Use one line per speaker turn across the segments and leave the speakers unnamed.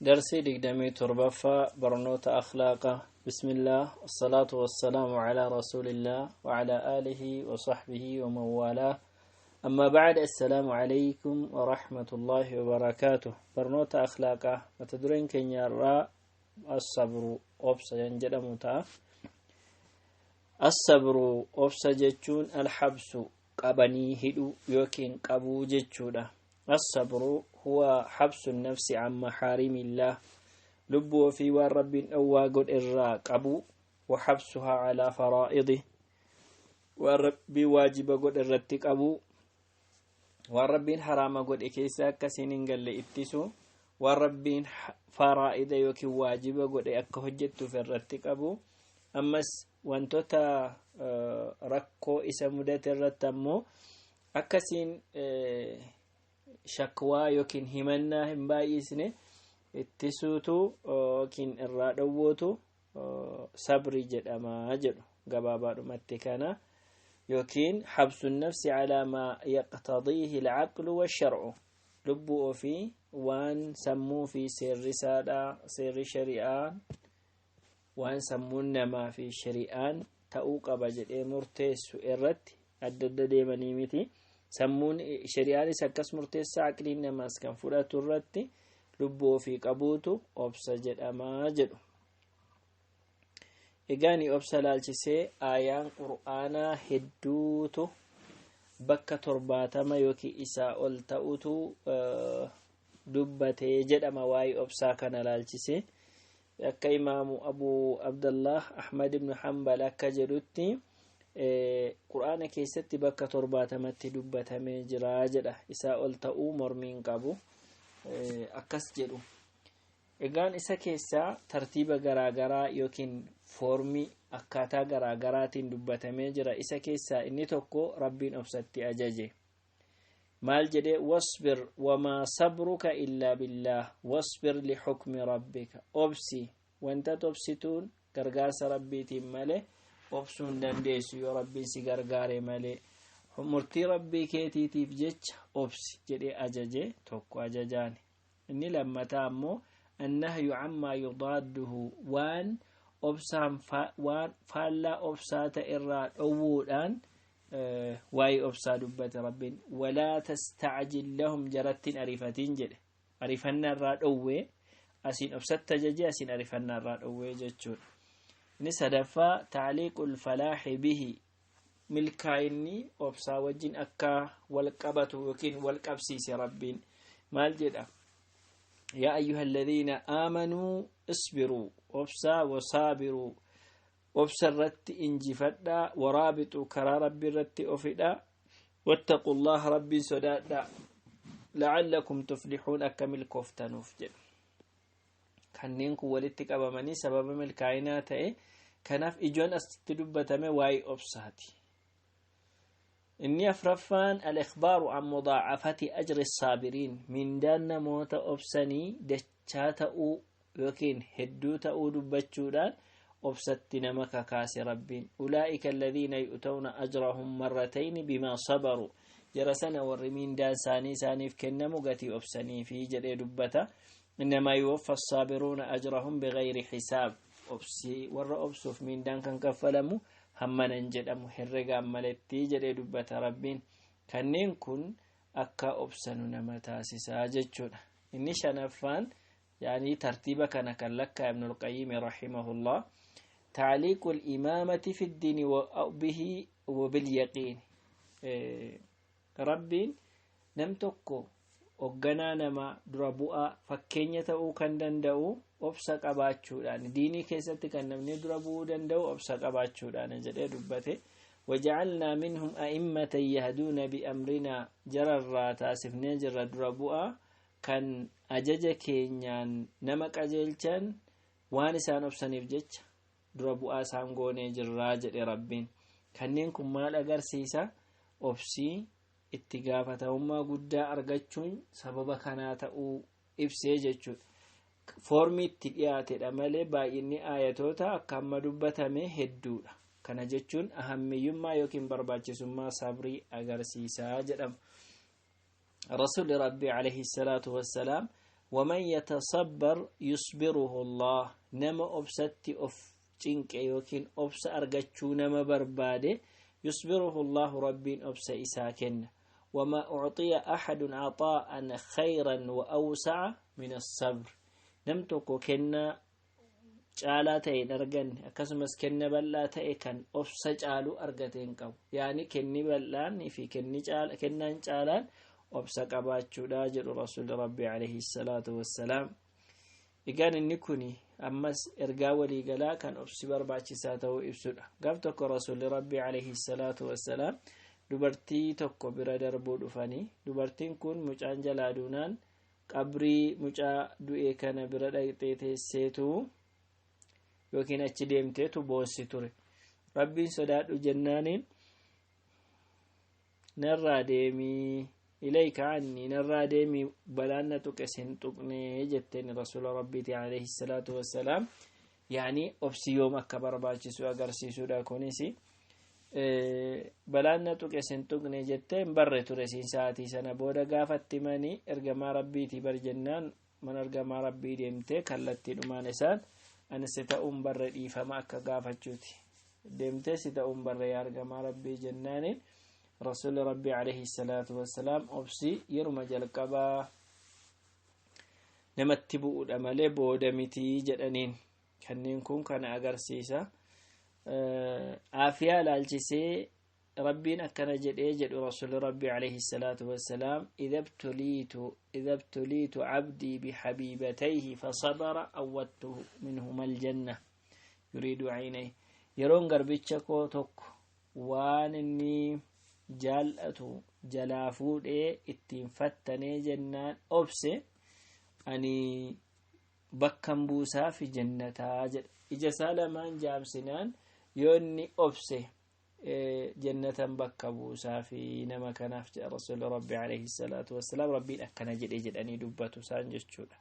درسي دقدمي تربفة برنوت أخلاقه. بسم الله الصلاة والسلام على رسول الله وعلى آله وصحبه ومن والاه. أما بعد، السلام عليكم ورحمة الله وبركاته. برنوت أخلاقه متدرين كنيا الصبر أبصى جنجل. الصبر obsa jechuun الحبس qabanii hidhuu yookiin qabuu jechuudha. الصبر هو حبس النفس عن محارم الله, lubbuu ofii waan Rabbiin dhowwaa godhe irraa qabuu, وحبسها على فرائضه, waan Rabbiin waajiba godhe irratti qabuu, waan Rabbiin haraama godhe keessa akkasiin hin galle ittisu, waan Rabbiin faraa'ida yookiin waajiba godhe akka hojjettuuf irratti qabu. Ammas wantoota rakkoo isa mudate irratti ammoo akkasiin shakwaa yookiin himannaa hin baay'isne ittisuutu yookiin irraa dhowwootu sabri jedhamaa jedhu. Gabaabaadhumatti kana yookiin حبس النفس على ما يقتضيه العقل والشرع, lubbuu ofii waan sammuu fi seerri isaadha, seerri shari'aan, waan sammuun namaa fi shari'aan ta'uu qaba jedhee murteessu irratti adda adda deemanii miti, sammuun shari'aanis akkas murteessa, aqliin namaas kan fudhatu irratti lubbuu ofii qabuutu obsa jedhamaa jedhu. Egaani obsa laalchisee aayaan Qur'aanaa hedduutu bakka 70 yookiin isaa ol ta'utu dubbatee jedhama waa'ee obsaa kana laalchisee. Akka Imaamu Abu Abdallah Ahmad ibn Hanbal akka jedhutti, Qur'aana keessatti bakka 70tti dubbatamee jira jedha. Isaa ol ta'uu mormiin qabu akkas jedhu. Egaan isa keessaa tartiiba garaagaraa yookiin foormii akkaataa garaagaraatiin dubbatamee jira. Isa keessaa inni tokko Rabbiin obsatti ajaje. Maal jedhe? واصبر وما صبرك إلا بالله واصبر لحكم ربك. Obsi, wanta obsituun gargaarsa Rabbiitiin malee obsuu hin dandeessu yoo Rabbiin si gargaare malee. Murtii Rabbii keetiitiif jecha obsi jedhee ajaje, tokko ajajaan. Inni lammataa ammoo النهي عما يضاده, waan obsaan waan faallaa obsaa ta'e irraa dhowwuudhaan waa'ee obsaa dubbate Rabbiin. ولا تستعجل لهم, jarattiin ariifatiin jedhe, ariifannaa irraa dhowwee. Asiin obsatti ajaje, asiin ariifannaa irraa dhowwee jechuudha. Inni sadaffaa تعليق الفلاح به, milkaa'inni obsaa wajjin akka wal qabatu yookiin wal qabsiise Rabbiin. Maal jedha? يا أيها الذين آمنوا اصبروا, obsaa, وصابروا, obsa irratti injifadhaa, ورابطوا, karaa Rabbi irratti ofidhaa, واتقوا الله, Rabbiin sodaadhaa, لعلكم تفلحون, akka milkooftanuuf jedhu. Kanneen kun walitti qabamanii sababa milkaa'inaa ta'e. Kanaaf ijoon asitti dubbatame waa'ee obsaati. Inni afraffaan الإخبار عن مضاعفة أجر الصابرين, mindaan namoota obsanii dachaa ta'uu yookiin hedduu ta'uu dubbachuudhaan obsatti nama kakaase Rabbiin. أولئك الذين يؤتون أجرهم مرتين بما صبروا, jara sana warri mindaan isaanii isaaniif kennamu gatii obsanii fi jedhee dubbata. إنما يوفى الصابرون أجرهم بغير حساب, obsii warra obsuuf mindaan kan kaffalamu hammanan jedhamu herregaan maletti jedhee dubbata Rabbiin. Kanneen kun akka obsanu nama taasisaa jechuudha. Inni shanaffaan, yaani tartiiba kana kan lakkaa Ibnul Qayyim رحمه الله, تعليق الإمامة في الدين به وباليقين. Rabbiin nam tokko hoogganaa nama dura bu'aa fakkeenya ta'uu kan danda'u obsa qabaachuudhaan, diinii keessatti kan namni dura bu'uu danda'u obsa qabaachuudhaan jedhee dubbate. وجعلنا منهم أئمة يهدون بأمرنا, jararraa taasifnee jirra dura bu'aa kan ajaja keenyaan nama qajeelchan, waan isaan obsaniif jecha dura bu'aa isaan goonee jirraa jedhe Rabbiin. Kanneen kun maal agarsiisa? Obsii itti gaafatamummaa guddaa argachuun sababa kanaa ta'uu ibsee jechuudha. Foormii itti dhiyaatedha malee baay'inni aayatoota akka amma dubbatame hedduudha. Kana jechuun ahammiyyummaa yookiin barbaachisummaa sabrii agarsiisaa jedhama. Rasuulli Rabbii عليه الصلاة والسلام Waman yatasabbar yusbiruhu Allah. Nama obsatti of cinqe yookiin obsa argachuu nama barbaade, yusbiruhu Allahu, Rabbiin obsa isaa kenna. Wamaa ucxiya axadun caxaa'an khayran wa awsaca min assabr. Nam tokko kennaa caalaa ta'e hin arganne, akkasumas kenna bal'aa ta'e kan obsa caalu argate hin qabu. Yaani kenni bal'aan fi kennaan caalaan obsa qabaachuudha jedhu Rasuulli Rabbi alayhi salaatu wassalaam. Egaan inni kun ammas ergaa waliigalaa kan obsi barbaachisaa ta'uu ibsudha. Gaaf tokko Rasuulli Rabbi alayhi salaatu wassalaam dubartii tokko bira darbuu dhufanii, dubartiin kun mucaan jalaa duunaan qabrii mucaa du'e kana bira dhaqxee teesseetu yookiin achi deemteetu boossi ture. Rabbiin sodaadhu jennaaniin, "Narraa deemii, ilayka anni, narraa deemii, balaan na tuqe sin tuqnee," jetteen Rasuula Rabbiiti alayhi salaatu wassalaam. Yaani obsi yoom akka barbaachisu agarsiisuudha kunis. Balaan na tuqe sin tuqne jettee hin barre ture siin. Sa'aatii sana booda gaafatti manii ergamaa Rabbiitii bar jennaan, mana ergamaa Rabbii deemtee kallattiidhumaan isaan, "Ani si ta'uun barre, dhiifama," akka gaafachuuti deemtee, "Si ta'uun barre, yaa ergamaa Rabbii," jennaaniin, Rasuulli Rabbii alayhi salaatu wassalaam obsi yeruma jalqabaa namatti bu'uudha malee booda mitii jedhaniin. Kanneen kun kana agarsiisa. Aafiyaa ilaalchisee Rabbiin akkana jedhee jedhu Rasuulli Rabbii alayhi salaatu wassalaam: "Idha btuliitu cabdii bixabiibatayhi fasabara, awwattuhu minhuma aljanna," yuriidu caynayhi. Yeroon garbicha koo tokko waan inni jaallatu jalaa fuudhee ittiin fattanee jennaan obse, ani bakkan buusaafi jannataa jedha. Ija isaa lamaan jaamsinaan yoo inni obse, jannatan bakka buusaafi nama kanaaf jedha Rasuulli Rabbi alayhi salaatu wassalaam. Rabbiin akkana jedhe jedhanii dubbatu isaan jechuudha.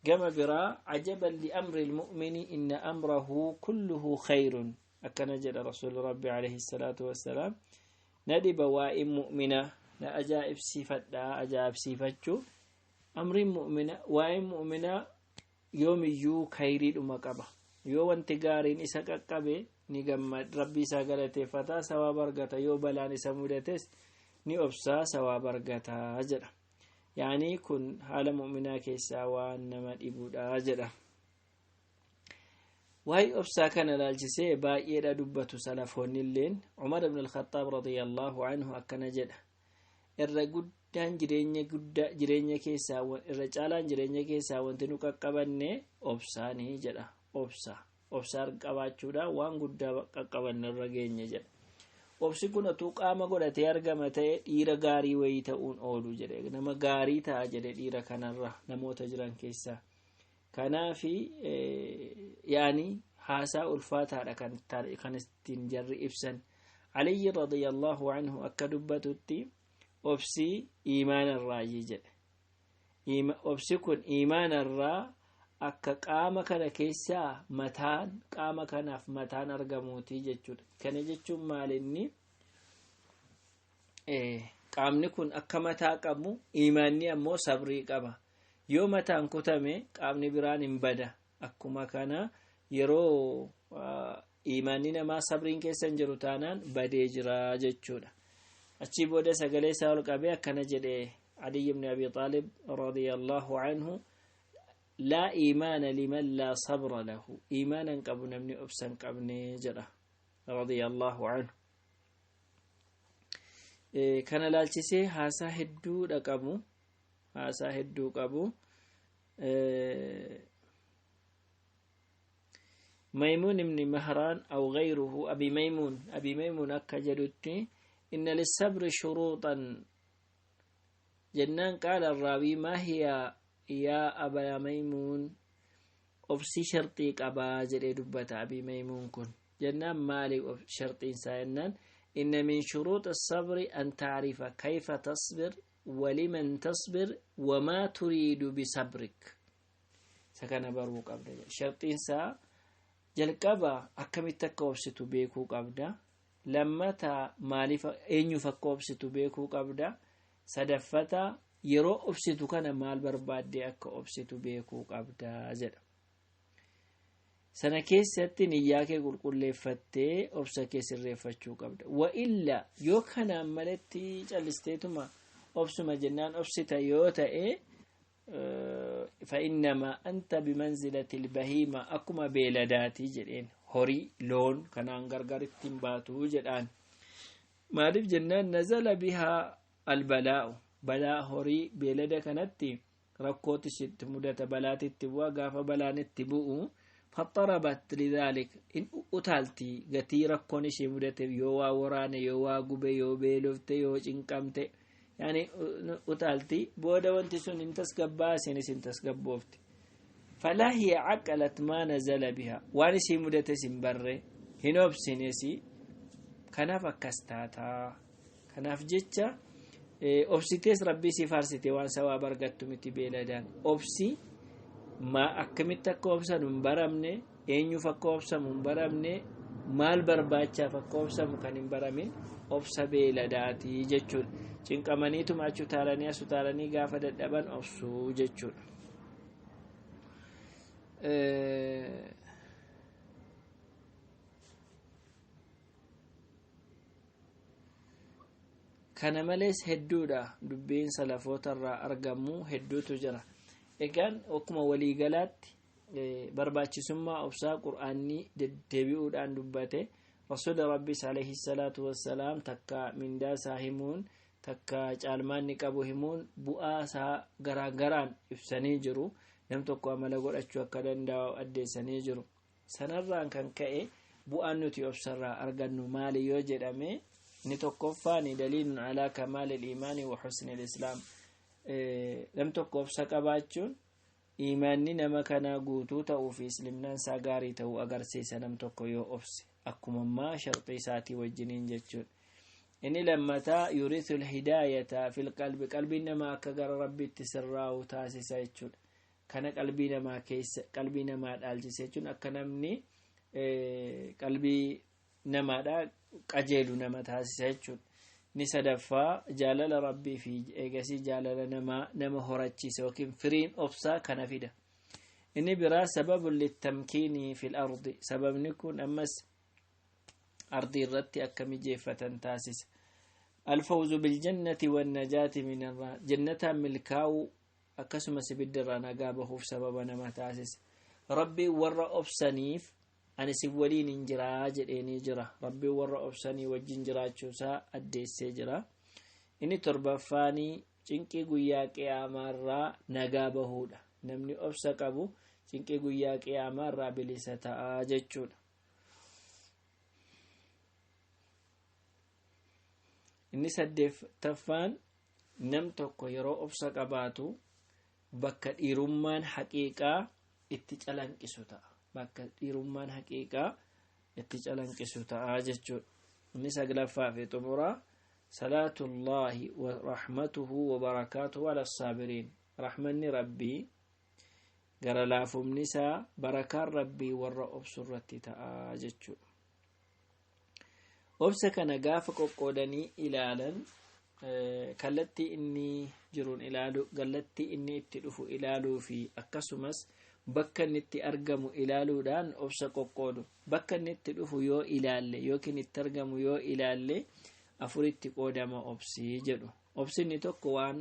Gama biraa, "Cajaban liamri ilmu'mini, inna amrahu kulluhu khayrun," akkana jedha Rasuulli Rabbi alayhi salaatu wassalaam. Na dhiba waa'in mu'mina, na ajaa'ibsiifadha, ajaa'ibsiifachuu amriin mu'mina, waa'in mu'minaa yoomiyyuu khayriidhuma qaba. Yoo wanti gaariin isa qaqqabe ni gammad, Rabbi isaa galateeffataa, sawaaba argata. Yoo balaan isa mudates ni obsaa, sawaaba argataa jedha. Yaanii kun haala mu'minaa keessaa waan nama dhibuudha jedha. Waa'ee obsaa kana ilaalchisee baay'eedha dubbatu salafoonni illeen. Umar ibn al-Khattaab radiyallahu anhu akkana jedha: "Irra guddaan jireenya guddaa, jireenya keessaa irra caalaan, jireenya keessaa wanti nu qaqqabanne obsaanii," jedha. Obsa qabaachuudhaan waan guddaa qaqqabanne irra geenye jedha. "Obsi kun otuu qaama godhatee argama ta'e, dhiira gaarii wayii ta'uun oolu," jedhe. "Nama gaarii ta'a," jedhe, "dhiira kanarra namoota jiran keessaa." Kanaafi yaani haasaa ulfaataadha kan ittiin jarri ibsan. Aliyyi radiyallahu anhu akka dubbatutti, obsi iimaanarraayi jedhe. Obsi kun iimaanarraa akka qaama kana keessaa mataan, qaama kanaaf mataan argamuuti jechuudha. Kana jechuun maalinni? Qaamni kun akka mataa qabu, iimaanni ammoo sabrii qaba. Yoo mataan kutame qaamni biraan hin bada. Akkuma kana yeroo iimaanni namaa sabriin keessa hin jiru taanaan badee jira jechuudha. Achii booda sagalee isaa ol qabee akkana jedhe Aliy ibn Abi Xaalib radiyallahu anhu: "Laa iimaana liman laa sabra lahu." Iimaana hin qabu namni obsa hin qabne jedha radiyallahu anhu. Kana laalchisee haasaa hedduudha qabu, haasaa hedduu qabu. Maymuun ibni Mahraan aw gayruhu, Abi Maymuun akka jedhutti, "Inna lissabri shuruuxan," jennaan, qaala arraawii: "Maa hiya, yaa Abaa Maymuun?" Obsi sharxii qabaa jedhee dubbata Abi Maymuun kun. Jennaan, maali sharxiinsaa jennaan, "Inna min shuruux الصبر أن تعرف كيف تصبر ولمن تصبر وما تريد بصبرك." Isa kana baruu qabda. Sharxiinsaa jalqaba akkamitti akka obsitu beekuu qabda, lammata maaliif, eenyuuf akka obsitu beekuu qabda, sadaffata Yeroo obsitu kana maal barbaaddee akka obsitu beekuu qabdaa jedha. Sana keessatti niyyaa kee qulqulleeffattee obsa kee sirreeffachuu qabda. Wa illa, yoo kanaan malatti callisteetuma obsuma jennaan obsita yoo ta'e, فإنما أنت بمنزلة البهيمة, akkuma beeladaatii jedheen, horii loon kanaan gargar ittiin baatuu jedhaan. Maaliif jennaan, نزل بها البلاء, balaa horii beelada kanatti rakkooti sitti mudata, balaati itti bu'a. Gaafa balaan itti bu'u, فاضطربت لذلك, in utaalti gatii rakkoon ishee mudate, yoo waa waraane, yoo waa gube, yoo beelofte, yoo cinqamte, yani utaalti. Booda wanti sun hin tasgabbaa, isinis hin tasgabboofti. فلا هي عقلت ما نزل بها, waan isii mudates hin barre, hin obsines. Kanaaf akkas taataa. Kanaaf jecha obsitees Rabbii si faarsite waan sawaaba argattu miti. Beeladaan obsi ma akkamitti akka obsan hin baramne, eenyuuf akka obsamu hin baramne, maal barbaachaaf akka obsamu kan hin baramin obsa beeladaatii jechuudha. Cinqamaniituma achi utaalanii as utaalanii gaafa dadhaban obsuu jechuudha. Kana malees hedduudha, dubbiin salafoota irraa argamu hedduutu jira. Egaan akkuma waliigalaatti barbaachisummaa obsaa Qur'aanni deddeebi'uudhaan dubbate, Rasuula Rabbiis عليه الصلاة والسلام takka mindaa isaa himuun, takka caalmaanni qabu himuun, bu'aa isaa garaagaraan ibsanii jiru. Nam tokko amala godhachuu akka danda'u addeessanii jiru. Sanarraan kan ka'e bu'aan nuti obsarraa argannu maali yoo jedhame, inni tokkoffaan دليل على كمال الإيمان وحسن الإسلام. Nam tokko obsa qabaachuun iimaanni nama kanaa guutuu ta'uu fi islimnaan isaa gaarii ta'uu agarsiisa, nam tokko yoo obse akkuma ammaa sharxii isaatii wajjiniin jechuudha. Inni lammataa يورث الهداية في القلب, qalbiin namaa akka gara Rabbiitti sirraa'u taasisa jechuudha. Kana qalbii namaa keessa, qalbii namaa dhaalchisa jechuun akka namni qalbii namaadha qajeelu nama taasisa jechuudha. Inni sadaffaa jaalala Rabbii fi eegasii jaalala namaa nama horachiisa yookiin firiin obsaa kana fida. Inni biraa سبب للتمكين في الأرض, sababni kun ammas ardii irratti akka mijeeffatan taasisa. الفوز بالجنة والنجاة من النار, jannataan milkaa'uu akkasumas ibidda irraa nagaa bahuuf sababa nama taasisa. Rabbiin warra obsaniif ani si waliin hin jiraa jedheenii jira. Rabbiin warra obsanii wajjin jiraachuusaa addeessee jira. Inni torbaffaanii cinqii guyyaa qiyaamaarraa nagaa bahuudha. Namni obsa qabu cinqii guyyaa qiyaamaarraa bilisa ta'aa jechuudha. Inni saddeettaffaan nam tokko yeroo obsa qabaatu bakka dhiirummaan haqiiqaa itti calanqisu ta'a, bakka dhiirummaan haqiiqaa itti calanqisu ta'a jechuudha. Inni saglaffaa fi xumuraa صلاة الله ورحمته وبركاته على الصابرين, rahmanni Rabbii, gara laafumni isaa, barakaan Rabbii warra obsu irratti ta'a jechuudha. Obsa kana gaafa qoqqoodanii ilaalan, kallattii inni jiruun ilaalu, kallattii inni itti dhufu ilaaluu fi akkasumas bakka inni itti argamu ilaaluudhaan obsa qoqqoodu. Bakka inni itti dhufu yoo ilaalle yookiin itti argamu yoo ilaalle, afuritti qoodama obsii jedhu. Obsinni tokko waan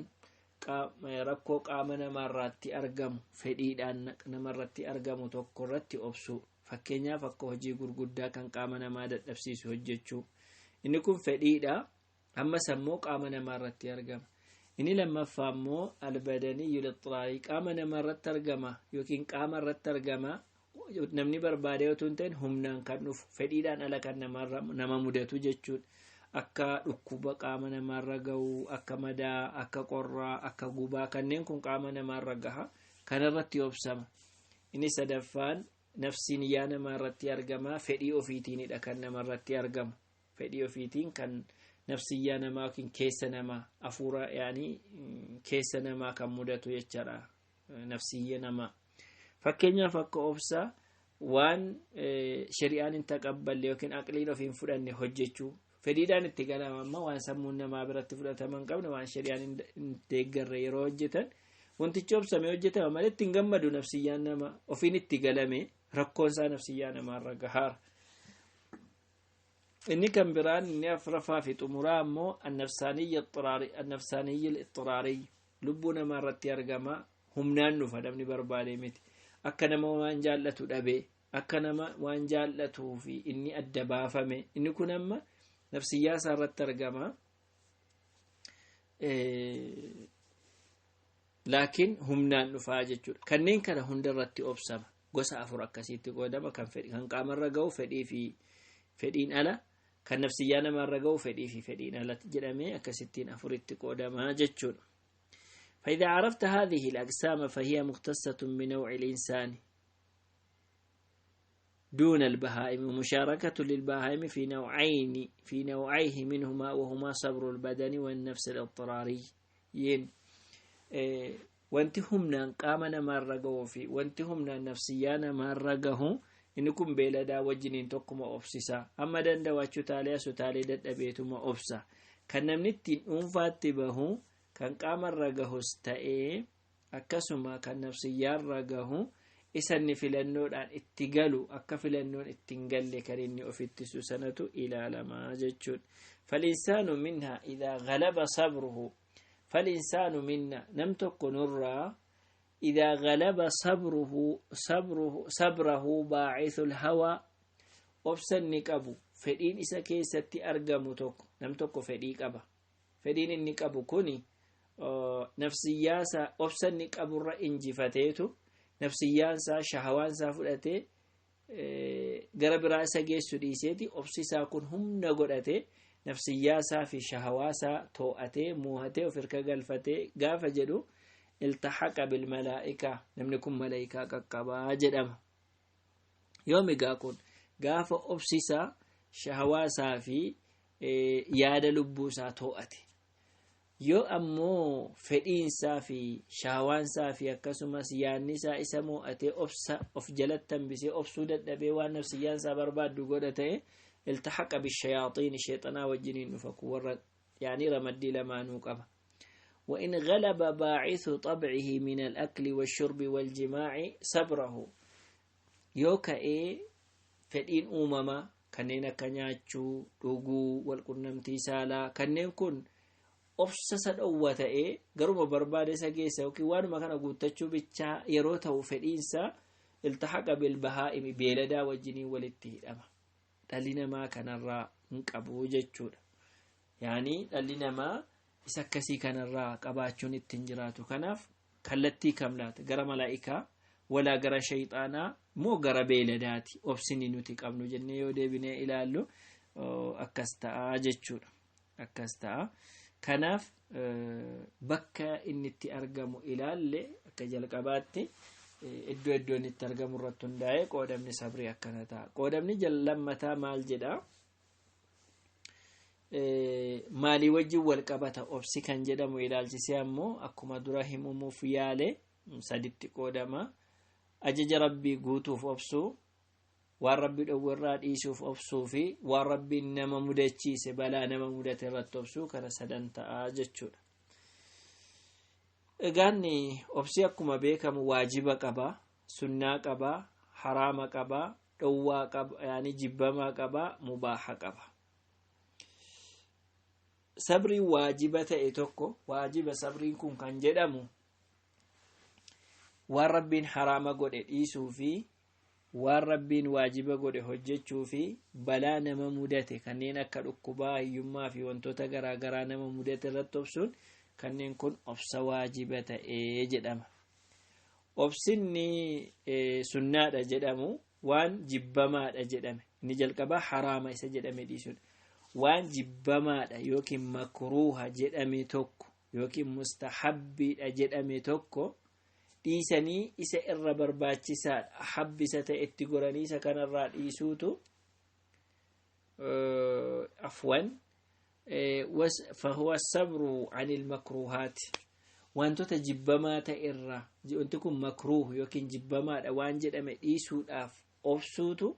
rakkoo qaama namaarratti argamu, fedhiidhaan namarratti argamu tokko irratti obsuu. Fakkeenyaaf, akka hojii gurguddaa kan qaama namaa dadhabsiisu hojjechuu. Inni kun fedhiidha, ammas ammoo qaama namaarratti argama. Inni lammaffaa immoo البدني الاضطراري, qaama namaarratti argama yookiin qaama irratti argama, namni barbaade otoo hin ta'in humnaan kan dhufu, fedhiidhaan ala kan nama mudatu jechuudha. Akka dhukkuba qaama namaarra ga'u, akka madaa, akka qorraa, akka gubaa, kanneen kun qaama namaarra gaha, kanarratti obsama. Inni sadaffaan nafsiin yaa namaarratti argama, fedhii ofiitiinidha kan namarratti argamu, fedhii ofiitiin kan nafsiyyaa namaa yookiin keessa namaa, afuura yaanii keessa namaa kan mudatu jechaadha, nafsiyya namaa. Fakkeenyaaf, akka obsa waan shari'aan hin taqabballe yookiin aqliin ofii hin fudhanne hojjechuu. Fedhiidhaan itti galama amma waan sammuun namaa biratti fudhatama hin qabne, waan shari'aan hin deeggarre yeroo hojjetan wantichi obsamee hojjetama malee ittiin gammadu nafsiyyaan nama ofiin itti galame rakkoon isaa nafsiyyaa namaarra gahaara. Inni kan biraan inni afraffaa fi xumuraa ammoo annafsaaniyya ixxiraariyya lubbuu namaa irratti argama, humnaan dhufa, namni barbaade miti. Akka nama waan jaallatu dhabee, akka nama waan jaallatuu fi inni adda baafame, inni kun amma nafsiyyaa isaa irratti argama. Laakiin humnaan dhufaa jechuudha. Kanneen kana hunda irratti obsama. Gosa afur akkasiitti qoodama. Kan fedhi kan qaamarra ga'u fedhii fi fedhiin ala, kan nafsiyyaa namaarra ga'u fedhii fi fedhiin ala jedhamee akkasittiin afuritti qoodamaa jechuudha. فإذا عرفت هذه الأقسام فهي مختصة بنوع الإنسان دون البهائم، ومشاركة للبهائم في نوعين في نوعيه منهما، وهما صبر البدن والنفس الاضطراري. ين wanti humnaan qaama namaarra gahuu fi wanti humnaan nafsiyyaa namaarra gahu inni kun beeladaa wajjiniin tokkuma obsisa. Amma danda'u taalee asu taalee dadhabeetuma obsa. Kan namni ittiin dhuunfaatti bahu kan qaamarra gahus ta'ee akkasuma kan nafsiyyaarra gahu isa inni filannoodhaan itti galu akka filannoon ittiin galle kan inni ofittisu sanatu ilaalamaa jechuudha. فالإنسان منها إذا غلب صبره، فالإنسان منا نم نرى إذا غلب صبره صبره صبره باعث الهوى obsa inni qabu fedhiin isa keessatti argamu tokko, nam tokko fedhii qaba. Fedhiin inni qabu kuni nafsiyyaasa obsa inni qaburra injifateetu nafsiyyaansaa shahawaansaa fudhatee gara biraa isa geessu dhiiseeti obsi isaa kun humna godhatee nafsiyyaasaa fi shahawaasaa too'atee moohatee of hirka galfatee gaafa jedhu iltahaqa bilmalaa'ikaa, namni kun malaa'ikaa qaqqabaa jedhama. Yoomi gaa kun gaafa obsisaa shahawaasaa fi yaada lubbuusaa too'ate. Yoo ammoo fedhiinsaa fi shahawaansaa fi akkasumas yaannisaa isa moo'atee obsa of jalatti hambisee obsuu dadhabee waan nafsiyyaansaa barbaaddu godha ta'e iltahaqa bishayaaxiin, sheexanaa wajjiniin dhufa kun warra yaanii ramaddii lamaanuu qaba. وإن غلب باعث طبعه من الأكل والشرب والجماع صبره، yoo ka'ee fedhiin uumamaa kanneen akka nyaachuu, dhuguu, walqunnamtii saalaa kanneen kun obsa isa dhowwa ta'ee garuma barbaade isa geessa yookiin waanuma kana guuttachuu bichaa yeroo ta'u fedhiinsa iltahaqa bilbahaa'imi, beeladaa wajjiniin walitti hidhama. Dhalli namaa kanarraa hin qabu jechuudha. Yaanii dhalli namaa isa akkasii kanarraa qabaachuun ittiin jiraatu. Kanaaf kallattii kam laata? Gara malaa'ikaa walaa gara shayxaanaa moo gara beeladaati obsini nuti qabnu jennee yoo deebinee ilaallu akkas ta'a jechuudha. Akkas ta'a. Kanaaf bakka inni itti argamu ilaalle akka jalqabaatti iddoo iddoon itti argamu irratti hundaa'ee qoodamni sabrii akkana ta'a. Qoodamni lammataa maal jedhaa? Maalii wajjin wal qabata obsi kan jedhamu ilaalchisee ammoo akkuma dura himamuuf yaale saditti qoodama. Ajaja rabbii guutuuf obsuu, waan rabbii dhowwarraa dhiisuuf obsuu fi waan rabbiin nama mudachiise balaa nama mudate irratti obsuu kana sadan ta'a jechuudha. Egaan obsi akkuma beekamu waajiba qaba, sunnaa qaba, haraama qaba, dhowwaa qaba, yaani jibbamaa qaba, mubaaha qaba. Sabriin waajiba ta'e tokko, waajiba sabriin kun kan jedhamu waan rabbiin haraama godhe dhiisuu fi waan rabbiin waajiba godhe hojjechuu fi balaa nama mudate kanneen akka dhukkubaa, hiyyummaa fi wantoota garaagaraa nama mudate irratti obsuun kanneen kun obsa waajiba ta'ee jedhama. Obsinni sunnaadha jedhamu waan jibbamaadha jedhame. Inni jalqabaa haraama isa jedhame dhiisuudha. Waan jibbamaadha yookiin makruuha jedhame tokko yookiin mustahabbiidha jedhame tokko dhiisanii isa irra barbaachisaadha habbisa ta'e itti goranii isa kanarraa dhiisuutu afwan fahuwa sabru anil makruuhaati, wantoota jibbamaa ta'e irraa wanti kun makruuh yookiin jibbamaadha waan jedhame dhiisuudhaaf obsuutu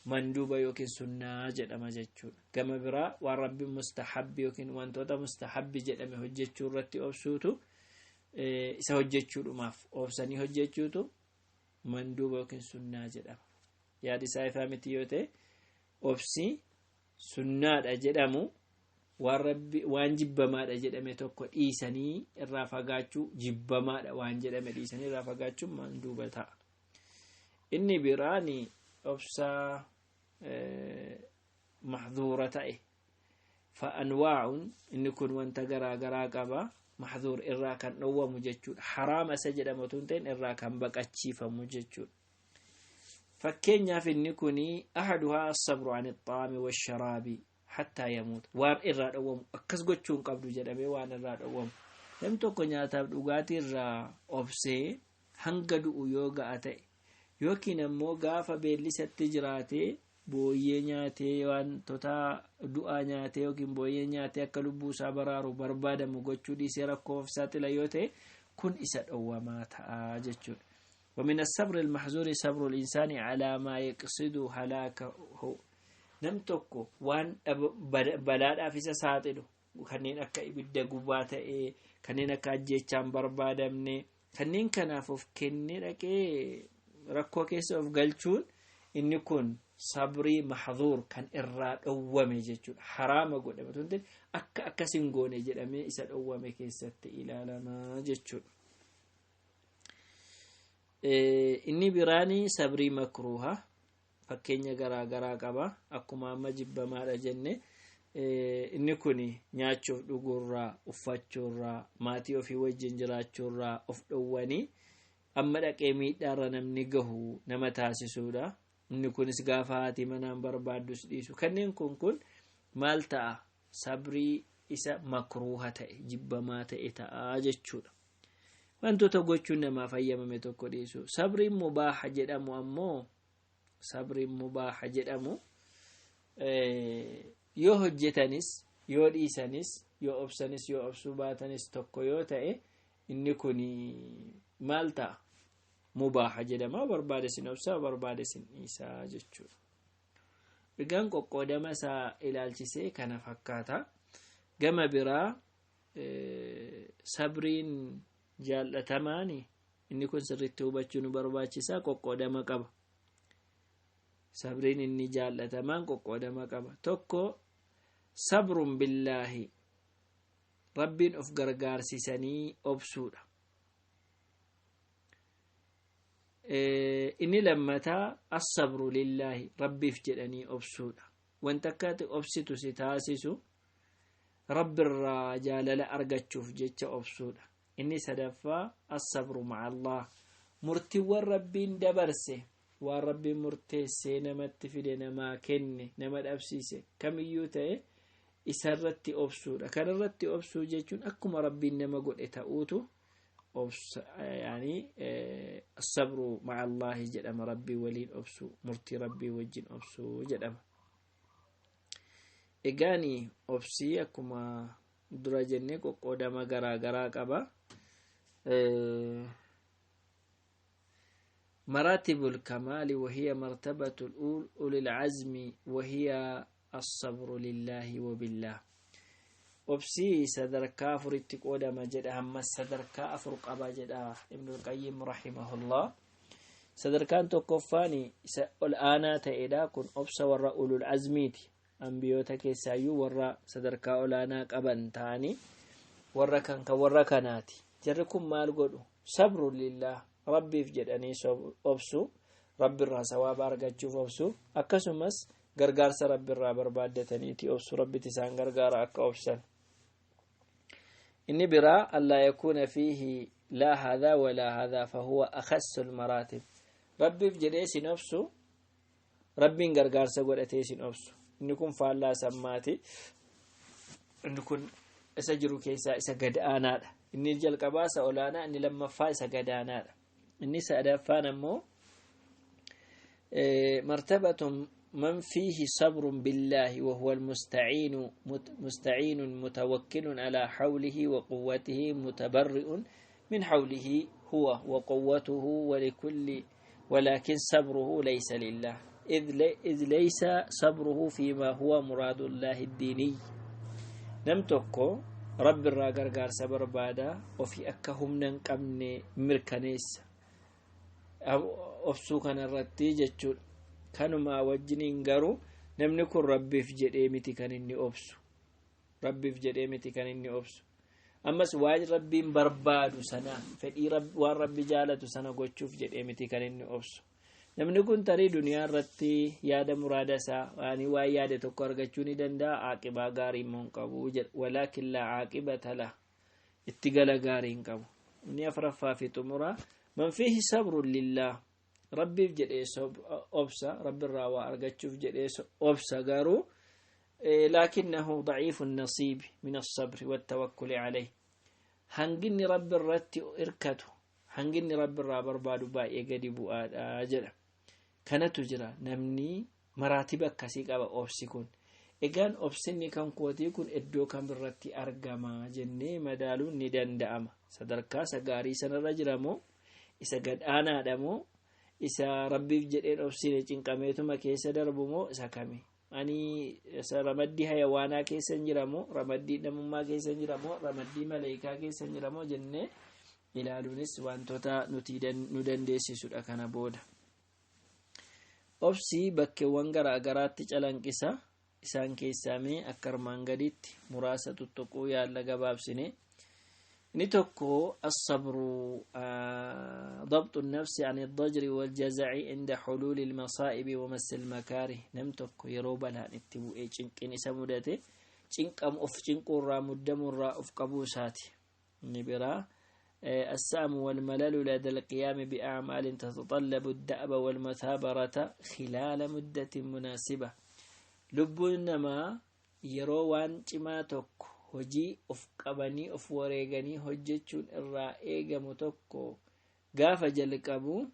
Manduuba yookiin sunnaa jedhama jechuudha. Gama biraa waan rabbiin mustahabbi yookiin wantoota mustahabbi jedhame hojjechuu irratti obsuutu, isa hojjechuudhumaaf obsanii hojjechuutu manduuba yookiin sunnaa jedhama. Yaadi isaa ifaa miti yoo ta'e, obsi sunnaadha jedhamu waan rabbi waan jibbamaadha jedhame tokko dhiisanii irraa fagaachuu, jibbamaadha waan jedhame dhiisanii irraa fagaachuun manduuba ta'a. Inni biraan obsaa mahduura ta'e fa'anwaa'un, inni kun wanta garaa garaa qaba. Mahduur irraa kan dhowwamu jechuudha. Haraama isa jedhamu otoo hin ta'in irraa kan baqachiifamu jechuudha. Fakkeenyaaf inni kun ahaduhaa asabru an ixxaami washaraabi hattaa yamuut. Waan irraa dhowwamu, akkas gochuu hin qabdu jedhamee waan irraa dhowwamu, namni tokko nyaataaf dhugaatii irraa obsee hanga du'u yoo ga'a ta'e, yookiin ammoo gaafa beellisatti jiraatee booyyee nyaatee, wantoota du'aa nyaatee yookiin booyyee nyaatee akka lubbuu isaa baraaru barbaadamu gochuu dhiisee rakkoof saaxila yoo ta'e, kun isa dhowwamaa ta'a jechuudha. ومن الصبر المحظور صبر الإنسان على ما يقصد هلاكه. Nam tokko waan balaadhaaf isa saaxilu, kanneen akka ibidda gubaa ta'ee, kanneen akka ajjeechaan barbaadamne, kanneen kanaaf of kennee dhaqee rakkoo keessa of galchuun, inni kun sabrii mahzuur kan irraa dhowwame jechuudha. Haraama godhame tun akka akkas hin goone jedhamee isa dhowwame keessatti ilaalamaa jechuudha. Inni biraanii sabrii makruuha fakkeenya garaa garaa qaba. Akkuma amma jibbamaadha jenne, inni kun nyaachuuf dhuguurraa, uffachuurraa, maatii ofii wajjin jiraachuurraa of dhowwanii amma dhaqee miidhaarra namni gahu nama taasisuudha. Inni kunis gaafa haati manaan barbaaddus dhiisu, kanneen kun maal ta'a? Sabrii isa makruuha ta'e, jibbamaa ta'e ta'a jechuudha. Wantoota gochuun namaaf hayyamame tokko dhiisu. Sabriin mubaaha jedhamu ammoo, sabriin mubaaha jedhamu yoo hojjetanis, yoo dhiisanis, yoo obsanis, yoo obsuu baatanis tokko yoo ta'e, inni kun maal ta'a? Mubaaha jedhama. Barbaade sin obsaa, barbaade sin dhiisaa jechuudha. Egaan qoqqoodama isaa ilaalchisee kana fakkaata. Gama biraa sabriin jaallatamaani, inni kun sirriitti hubachuu nu barbaachisaa, qoqqoodama qaba. Sabriin inni jaallatamaan qoqqoodama qaba. Tokko sabrun billaahi, rabbiin of gargaarsisanii obsuudha. Inni lammataa assabru lillaahi, rabbiif jedhanii obsuudha. Wanta akka ati obsitu si taasisu rabbirraa jaalala argachuuf jecha obsuudha. Inni sadaffaa assabru maca Allah, murtiiwwan rabbiin dabarse, waan rabbiin murteessee namatti fide, namaa kenne, nama dhabsiise kamiyyuu ta'e isarratti obsuudha. Kanarratti obsuu jechuun akkuma rabbiin nama godhe ta'uutu obsa, yaani asabru maca Allaahi jedhama. Rabbii waliin obsuu, murtii rabbii wajjin obsuu jedhama. Egaani obsii akkuma dura jennee qoqqoodama garaa garaa qaba. مراتب الكمال وهي مرتبة أولي العزم وهي الصبر لله وبالله. Obsii sadarkaa afuritti qoodama jedha. Ammas sadarkaa afur qaba jedha Ibnul Qayyim rahimahullah. Sadarkaan tokkoffaan isa ol aanaa ta'edha. Kun obsa warra ulul azmiiti, ambiyoota keessaayyuu warra sadarkaa olaanaa qaban ta'anii warra kan warra kanaati. Jarri kun maal godhu? Sabru lillah, rabbiif jedhanii obsu, rabbirraa sawaaba argachuuf obsu, akkasumas gargaarsa rabbirraa barbaaddataniiti obsu, rabbitti isaan gargaara akka obsan. Inni biraa allaa yakuuna fiihi laa haadhaa walaa haadhaa fahuwa akhassu lmaraatib. Rabbiif jedhee sin obsu, rabbiin gargaarsa godhatee sin obsu, inni kun faallaa sammaati. Inni kun isa jiru keessaa isa gad aanaadha. Inni jalqabaa isa olaanaa, inni lammaffaa isa gad aanaadha. Inni sadaffaan ammoo martabatun من فيه صبر بالله وهو المستعين، مستعين متوكل على حوله وقوته، متبرئ من حوله هو وقوته ولكل، ولكن صبره ليس لله. إذ ليس صبره فيما هو مراد الله الديني. Nam tokko rabbi irraa gargaarsa barbaada, ofii akka humna hin qabne mirkaneessa obsuu kanarratti jechuudha. Kanumaa wajjiniin garuu namni kun rabbiif jedhee miti kan inni obsu, rabbiif jedhee miti kan inni obsu. Ammas waan rabbiin barbaadu sana, fedhii waan rabbi jaalatu sana gochuuf jedhee miti kan inni obsu. Namni kun tarii duniyaa irratti yaada muraada isaa waan yaade tokko argachuu ni danda'a, aaqibaa gaarii immoo hin qabu jedha. ولكن لا عاقبة له, itti gala gaarii hin qabu. Inni afraffaa fi xumuraa من فيه صبر لله, rabbiif jedhee obsa, rabbirraa waa argachuuf jedhee obsa, garuu لكنه ضعيف النصيب من الصبر والتوكل عليه. Hanginni rabbi irratti irkatu, hanginni rabbi irraa barbaadu baay'ee gadi bu'aadha jedha. Kanatu jira. Namni maraatiba akkasii qaba. Obsi kun egaan obsinni kan kootii kun iddoo kamirratti argama jennee madaaluun ni danda'ama. Sadarkaa isa gaarii sanarra jira moo, isa gad aanaadha moo, isa rabbiif jedheen obsine cinqameetuma keessa darbu moo, isa kami? Ani isa ramaddii hayawaanaa keessa hin jira moo, ramaddii namummaa keessa hin jira moo, ramaddii maleekaa keessa hin jira moo jennee ilaaluunis wantoota nuti nu dandeessisudha. Kana booda obsii bakkeewwan garaa garaatti calanqisa. Isaan keessaa mee akka armaan gaditti muraasa tuttuquu yaalla gabaabsine. Inni tokko الصبر ضبط النفس عن الضجر والجزع عند حلول المصائب ومس المكاره. Nam tokko yeroo balaan itti bu'ee cinqin isa mudate cinqam of cinquurraa, muddamurraa of qabuu isaati. Inni biraa السأم والملل لدى القيام بأعمال تتطلب الدأب والمثابرة خلال مدة مناسبة. Lubbuun namaa yeroo waan cimaa tokko, hojii of qabanii of wareeganii hojjechuun irraa eegamu tokko gaafa jalqabu,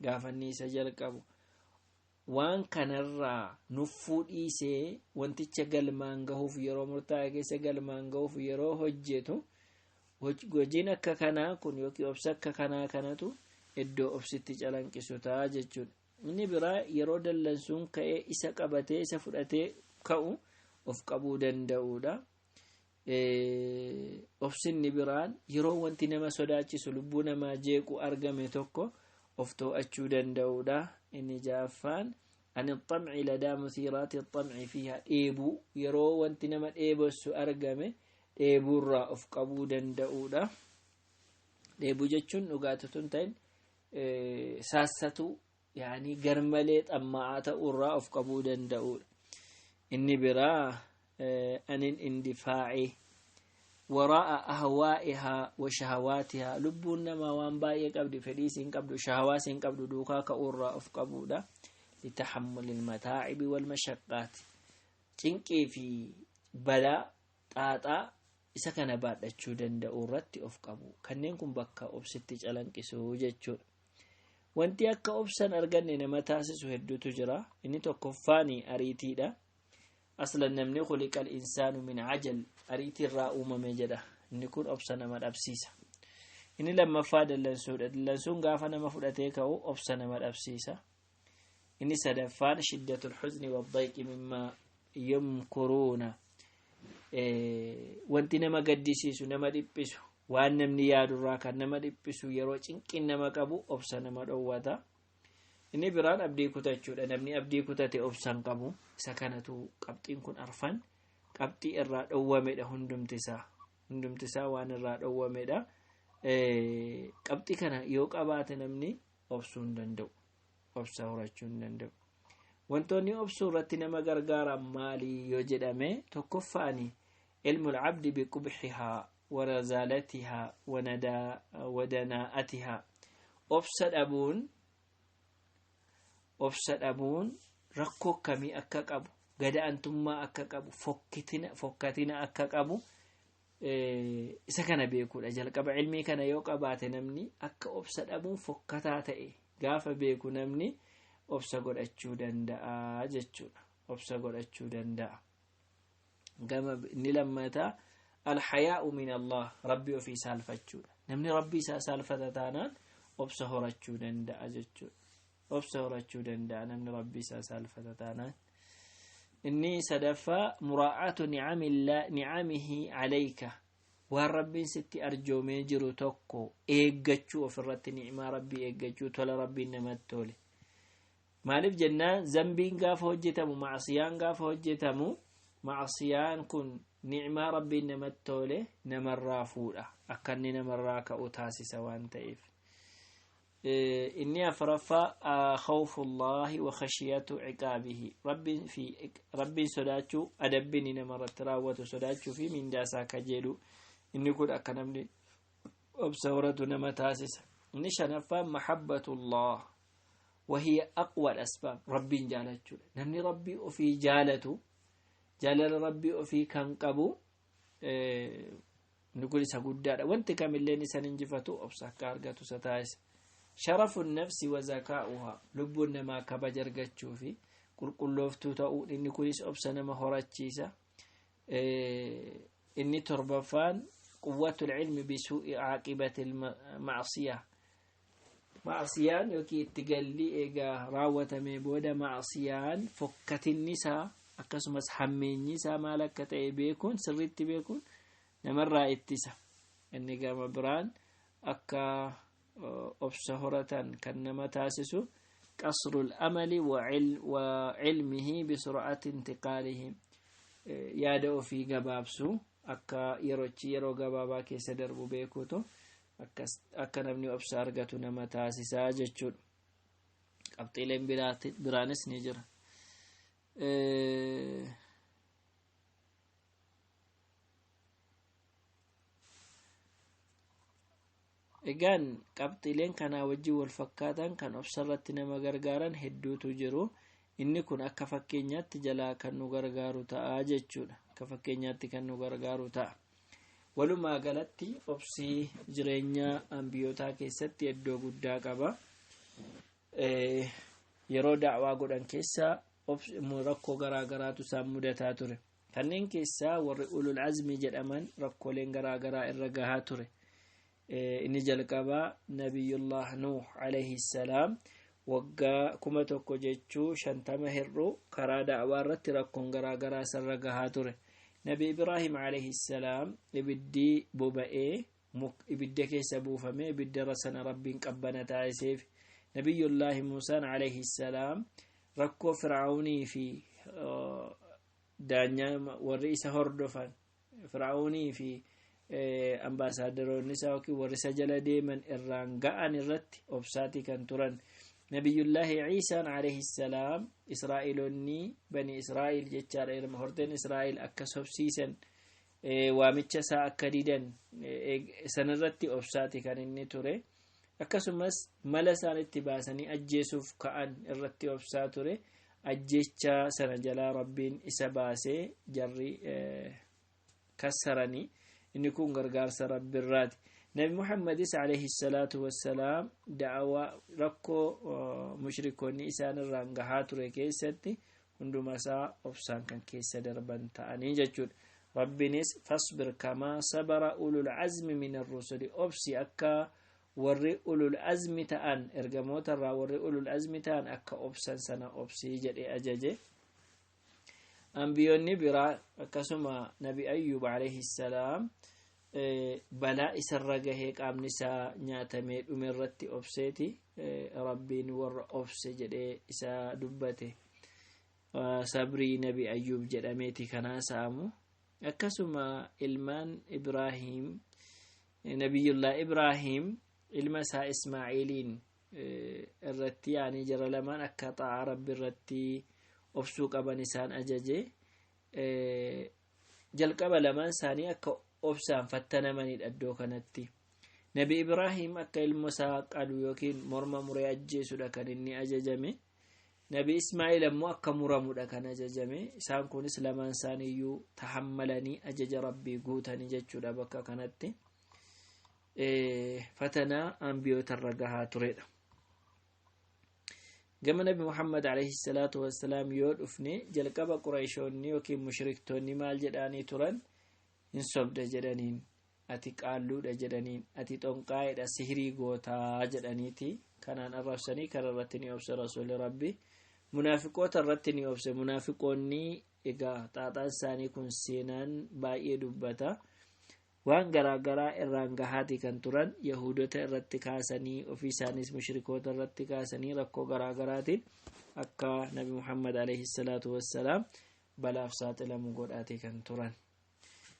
gaafa inni isa jalqabu, waan kanarraa nuffuu dhiisee wanticha galmaan gahuuf, yeroo murtaa'e keessa galmaan gahuuf yeroo hojjetu, hojiin akka kanaa kun yookiin obsa akka kanaa kanatu iddoo obsitti calanqisu ta'a jechuudha. Inni biraa yeroo dallansuun ka'ee isa qabatee isa fudhatee ka'u of qabuu danda'uudha. Obsinni biraan yeroo wanti nama sodaachisu, lubbuu namaa jeequ argame tokko of to'achuu danda'uudha. Inni ja'affaan عن الطمع لدى مثيرات الطمع فيها, dheebuu, yeroo wanti nama dheebossu argame dheebuurraa of qabuu danda'uudha. Dheebuu jechuun dhugaatitu hin ta'in, saassatu yaani garmalee xamma'aa ta'uurraa of qabuu danda'uudha. Inni biraa عن الاندفاع وراء أهوائها وشهواتها. Lubbuun namaa waan baay'ee qabdi, fedhii isiin qabdu, shahawaa isiin qabdu duukaa ka'uurraa of qabuudha. لتحمل المتاعب والمشقات, cinqii fi balaa xaaxaa isa kana baadhachuu danda'u irratti of qabu. Kanneen kun bakka obsitti calanqisuu jechuudha. Wanti akka obsan arganne nama taasisu hedduutu jira. Inni tokkoffaani ariitiidha. Aslan namni خلق الإنسان من عجل, ariitiirraa uumame jedha. Inni kun obsa nama dhabsiisa. Inni lammaffaa dallansuudha. Dallansuun gaafa nama fudhatee ka'u obsa nama dhabsiisa. Inni sadaffaan شدة الحزن والضيق مما يمكرون. Wanti nama gaddisiisu, nama dhiphisu, waan namni yaadurraa kan nama dhiphisu, yeroo cinqiin nama qabu obsa nama dhowwata. Inni biraan abdii kutachuudha. Namni abdii kutate obsan qabu. Isa kanatu qabxiin kun arfan qabxii irraa dhowwamedha. Hundumtisaa waan irraa dhowwamedha. Qabxii kana yoo qabaate namni obsuu hin danda'u, obsa horachuu hin danda'u. Wantoonni obsuu irratti nama gargaaran maalii yoo jedhame, tokkoffaani علم العبد بقبحها ورزالتها ودناءتها. Obsa dhabuun rakkoo akkamii akka qabu, gada-antummaa akka qabu, fokkatina akka qabu isa kana beekuudha jalqaba. Ilmii kana yoo qabaate, namni akka obsa dhabuun fokkataa ta'e gaafa beeku, namni obsa godhachuu danda'a jechuudha, obsa godhachuu danda'a. Gama inni lammataa الحياء من الله, rabbii ofii saalfachuudha. Namni rabbii isaa saalfata taanaan obsa horachuu danda'a jechuudha. Obsa horachuu danda'a namni rabbii isaa saalfata taanaan. Inni sadaffaa muraa'atu nicamihi calayka, waan rabbiin sitti arjoomee jiru tokko eeggachuu, ofirratti ni'imaa rabbii eeggachuu, tola rabbiin namatti tole. Maaliif jennaan, zambiin gaafa hojjetamu, macsiyaan gaafa hojjetamu, macsiyaan kun ni'imaa rabbiin namatti tole namarraa fuudha, akka inni namarraa ka'u taasisa waan ta'eef. Inni afuraffaa khawfullaahi wa khashiyatu ciqaabihi, rabbiin sodaachuu, adabbiin namarratti raawwatu sodaachuu fi mindaasaa kajeelu. Inni kun akka namni obsa horatu nama taasisa. Inni shanaffaan mahabbatullah, وهي أقوى الأسباب، ربي جالتشو. نمني ربي وفي جالته، جالل ربي وفي كان قبو نقول إسا قدار وانت كامل لين سننجفتو أبسا كارغتو ستايس. شرف النفس وزكاؤها، لبنا ما كبجر قتشو في قل قلوفتو تأو، إني كليس أبسا نما هراتشيسا. إني تربفان قوة العلم بسوء عاقبة المعصية، macsiyaan yookiin itti galli eegaa raawwatamee booda macsiyaan fokkatinni isaa akkasumas hammeenyi isaa maal akka ta'e beekuun, sirriitti beekuun namarraa ittisa. Inni gama biraan akka obsa horatan kan nama taasisu qasrul amali wa cilmihi bisur'ati intiqaalihim, yaada ofii gabaabsu, akka yerochi yeroo gabaabaa keessa darbu beekuutu akka namni obsa argatu nama taasisaa jechuudha. Qabxiileen biraanis ni jira. Egaan qabxiileen kanaa wajjin wal fakkaatan kan obsa irratti nama gargaaran hedduutu jiru. Inni kun akka fakkeenyaatti jalaa kan nu gargaaru ta'a jechuudha. Akka fakkeenyaatti kan nu gargaaru ta'a. Walumaa galatti obsii jireenya ambiyootaa keessatti iddoo guddaa qaba. Yeroo da'waa godhan keessa rakkoo garaa garaatu isaan mudataa ture. Kanneen keessaa warri ulul azmii jedhaman rakkooleen garaa garaa irra gahaa ture. Inni jalqabaa Nabiyullah Nuuh alayhi salaam waggaa 1000 jechuu 50 hir'uu karaa da'waa irratti rakkoon garaa garaa isarra gahaa ture. Nabi Ibraahim alayhi salaam ibiddi boba'ee ibidda keessa buufamee ibidda sana rabbiin qabbana taasiseef. Nabiyullaahi Muusaan alayhi salaam rakkoo Fir'aawnii fi daanyaa warri isa hordofan, Fir'aawnii fi ambaasaadaroonni isaa yookiin warri isa jala deeman irraan ga'an irratti obsaatii kan turan. Nabiyullaahi Ciisaan alayhi salaam Israa'eloonni, bani Israa'el jechaadha, ilma horteen Israa'el akka sobsiisan, waamicha isaa akka didan sanirratti obsaati kan inni ture. Akkasumas mala isaan itti baasanii ajjeesuuf ka'an irratti obsaa ture. Ajjeechaa sana jalaa rabbiin isa baasee jarri kassaranii, inni kun gargaarsa rabbiirraati. Nabi Muhammadis alayhi salaatu wassalaam da'awaa rakkoo mushrikoonni isaan irraan gahaa ture keessatti hunduma isaa obsaan kan keessa darban ta'anii jechuudha. Rabbinis fasbir kamaa sabara ulul azmi min arrusuli, obsi akka warri ulul azmi ta'an, ergamoota irraa warri ulul azmi ta'an akka obsan sana obsii jedhee ajaje. Ambiyoonni biraa akkasuma Nabi Ayyub alayhi salaam balaa isarra gahee qaamni isaa nyaatamee dhume irratti obseeti rabbiin warra obse jedhee isa dubbate. Sabrii Nabi Ayyub jedhameeti kanaa sa'amu. Akkasuma ilmaan Ibraahim, Nabiyullah Ibraahim ilma isaa Ismaa'iiliin irratti yaanii jara lamaan akka xaa'aa rabbi irratti obsuu qaban isaan ajaje. Jalqaba lamaan isaanii akka obsaan fattanamanidha iddoo kanatti. Nabi Ibraahim akka ilma isaa qalu yookiin morma muree ajjeesudha kan inni ajajame. Nabi Ismaa'il ammoo akka muramudha kan ajajame. Isaan kunis lamaan isaaniiyyuu tahammalanii ajaja rabbii guutanii jechuudha bakka kanatti. Fatanaa ambiyootarra gahaa turedha. Gama Nabi Muhammad alayhi salaatu wassalaam yoo dhufne, jalqaba Qurayshoonni yookiin mushriktoonni maal jedhaanii turan? Hin sobda jedhaniin, ati qaalluudha jedhaniin, ati xonqaa'eedha, sihirii gootaa jedhaniiti Kanaan arrabsanii kana irratti ni obse rasuulli rabbi. Munaafiqoota irratti ni obse. Munaafiqoonni egaa xaaxaan isaanii kun seenaan baay'ee dubbata. Waan garaagaraa irraan gahaati kan turan, Yaahudota irratti kaasanii, ofii isaanis mushrikoota irratti kaasanii, rakkoo garaagaraatiin akka Nabi Muhammad alayhi salaatu wassalaam balaaf saaxilamu godhaati kan turan.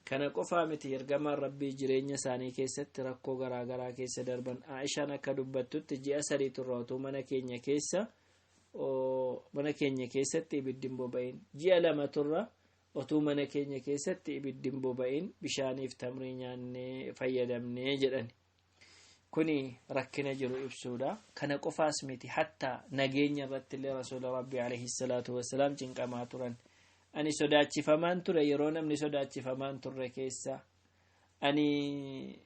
Kana qofaa miti, ergamaan rabbii jireenya isaanii keessatti rakkoo garaagaraa keessa darban. Aishaan akka dubbattutti, ji'a 3 turre otoo mana keenya keessatti ibiddi hin boba'in, ji'a 2 turra otuu mana keenya keessatti ibiddi hin boba'in, bishaaniif tamrii nyaannee fayyadamnee jedhan. Kuni rakkina jiru ibsuudha. Kana qofaas miti, hattaa nageenya irratti illee rasuula rabbii alayhi salaatu wassalaam cinqamaa turan. Ani sodaachifamaan ture yeroo namni sodaachifamaan turre keessa, ani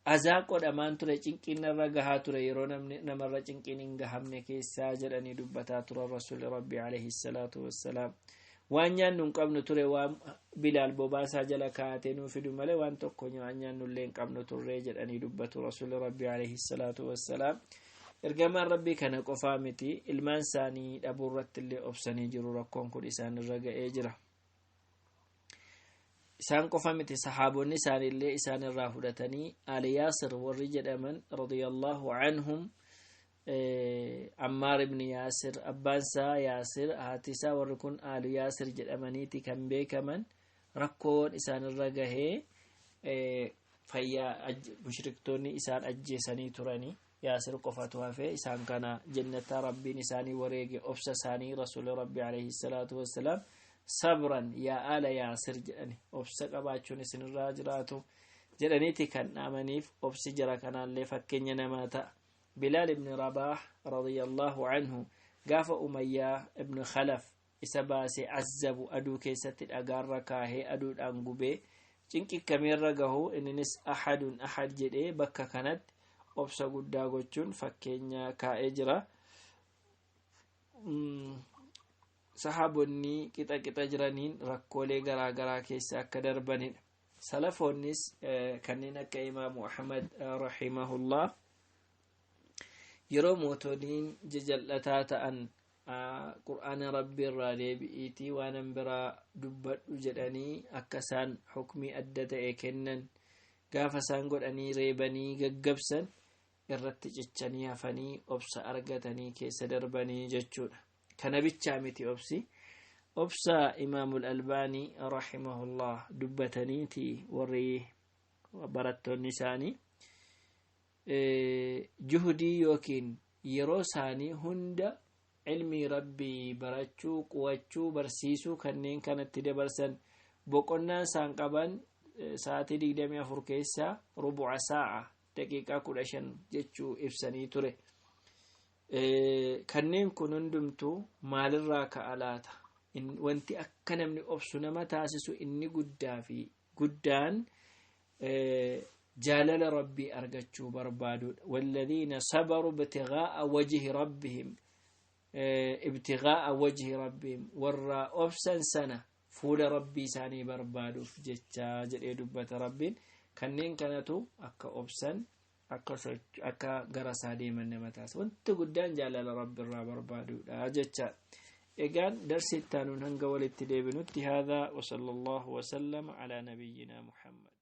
azaa qodhamaan ture, cinqiin narra gahaa ture yeroo namni namarra cinqiin hin gahamne keessaa jedhanii dubbataa turan rasuulli rabbii alayhi salaatu wassalaam. Waan nyaannu hin qabnu ture, waan Bilaal bobaasaa jala kaa'atee nuu fidu malee waan tokko waan nyaannu illee hin qabnu turre jedhanii dubbatu rasuulli rabbii alayhi salaatu wassalaam. Ergamaan rabbii kana qofaa miti, ilmaan isaanii dhabuu irratti illee obsanii jiru. Rakkoon kun isaan irra ga'ee jira. Isaan qofa miti, sahaabonni isaaniillee isaan irraa fudhatanii, Ali Yaasir warri jedhaman radiyallahu anhum, Ammaar ibn Yaasir, abbaan isaa Yaasir, haati isaa, warri kun Ali Yaasir jedhamaniiti kan beekaman. Rakkoon isaan irra gahee fayyaa mushriktoonni isaan ajjeesanii turanii, Yaasir qofatu hafee. Isaan kana jannata rabbiin isaanii wareege. Obsa isaanii rasuulli rabbi alayhi salaatu wassalaam "Sabran yaa aala Yaasir" jedhani, obsa qabaachuun isinirraa jiraatu jedhaniiti kan dhaamaniif. Obsi jara kanaallee fakkeenya namaa ta'a. Bilaal ibn Rabaah radiyallahu anhu gaafa Umayyaa ibn Khalaf isa baasee azzabu, aduu keessatti dhagaarra kaahee aduudhaan gubee cinqikkamiirra gahu, inninis "Ahadun ahad" jedhee bakka kanatti obsa guddaa gochuun fakkeenya kaa'ee jira. Sahaabonni qixa qixa jiraniin rakkoolee garaa garaa keessa akka darbanidha. Salafoonnis kanneen akka Imaamu Ahmad rahimahullah yeroo mootoliin jajal'ataa ta'an, "Qur'aana rabbii irraa deebi'iitii waan biraa dubbadhu" jedhanii akka isaan hukmii adda ta'e kennan gaafa isaan godhanii reebanii gaggabsan, irratti cichanii hafanii obsa argatanii keessa darbanii jechuudha. Kana bichaa miti obsi. Obsa Imaamul Albaanii rahimahullah dubbataniiti warri barattoonni isaanii, juhudii yookiin yeroo isaanii hunda ilmii rabbii barachuu, qu'achuu, barsiisuu kanneen kanatti dabarsan. Boqonnaan isaan qaban sa'aatii 24 keessaa rubu'a saa'a, daqiiqaa 15 jechuu ibsanii ture. Kanneen kun hundumtuu maalirraa ka'a laata? Wanti akka namni obsu nama taasisu inni guddaa fi guddaan jaalala rabbii argachuu barbaaduudha. والذين صبروا ابتغاء وجه ربهم، ابتغاء وجه ربهم، warra obsan sana fuula rabbii isaanii barbaaduuf jecha jedhee dubbata rabbiin. Kanneen kanatu akka obsan, akka gara isaa deeman nama taasisa. Wanti guddaan jaalala rabbi irraa barbaaduudha jecha. Egaan darsi ittaanuun hanga walitti deebinutti, هذا وصلى الله وسلم على نبينا محمد.